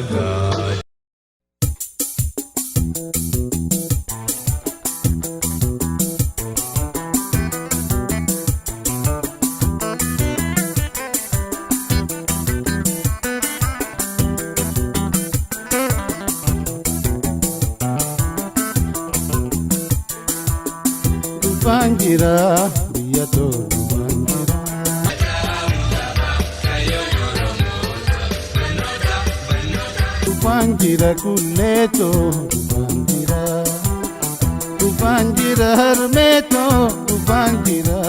Gadaa. Dhufaan jira biyya too dhufaan jira. Dhufaan jira kullee too dhufaan jira. Dhufaan jira harmee too dhufaan jira.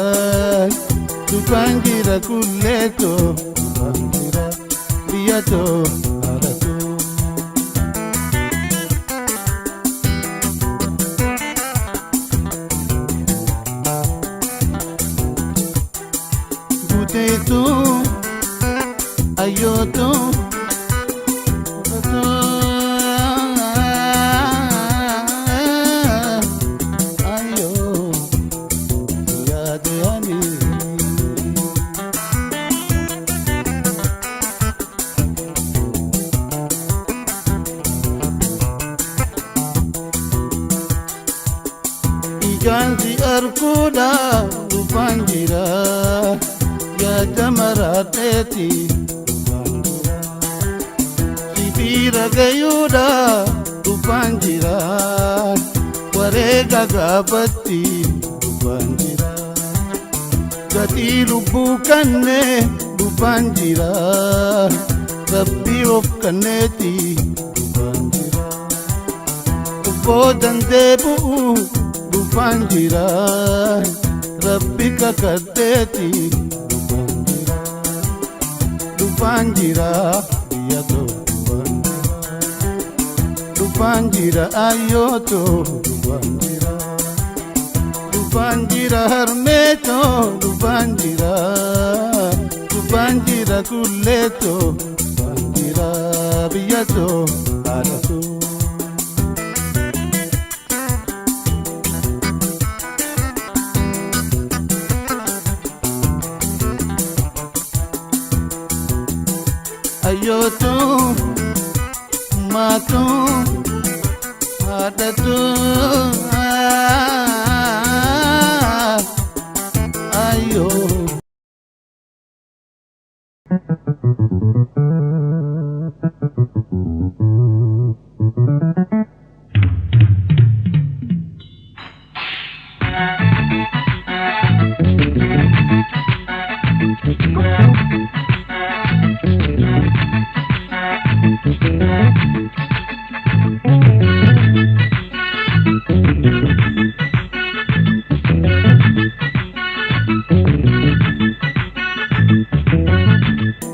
Dhufaan jira kullee too dhufaan jira biyya too haadha too. Guuteetu ayyootu ayyoo yaade ani. Ijaan si arguudha dhufaan jira yaada maraadheeti dhufaan jira sibiira gayuudha dhufaan jira wareega gaafatti dhufaan jira gatii lubbuu kannee dhufaan jira rabbii of kanneeti dhufaan jira. Boodan deebi'u dhufaan jira rabbi kakadheeti dhufaan jira dhufaan jira biyya too dhufaan jira dhufaan jira ayyoo too dhufaan jira dhufaan jira harmee too dhufaan jira dhufaan jira kullee too dhufaan jira biyya too haadha too. Ayyootu maatu haadhatu ayyoo.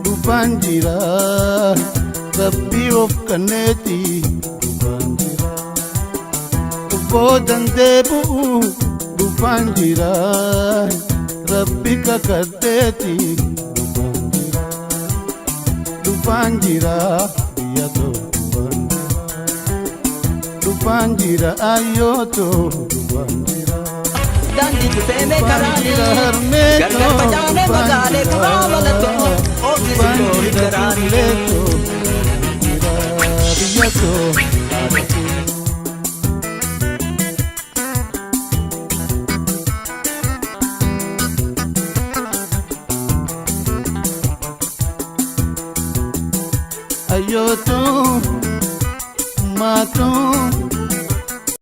Dhufaan jira rabbii of kanneeti dhufaan jira boodan deebi'u dhufaan jira rabbi kakadheeti dhufaan jira dhufaan jira biyya too dhufaan jira dhufaan jira ayyoo too dhufaan jira Daandii cufeemee dhufaan karaanii jira harmee gargar too facaanee dhufaan magaalee jira kuraa mallattoo oofni dhufaan simboo hin jira garaanii. kullee too dhufaan jira biyya too haadha too. Ayyootu maatu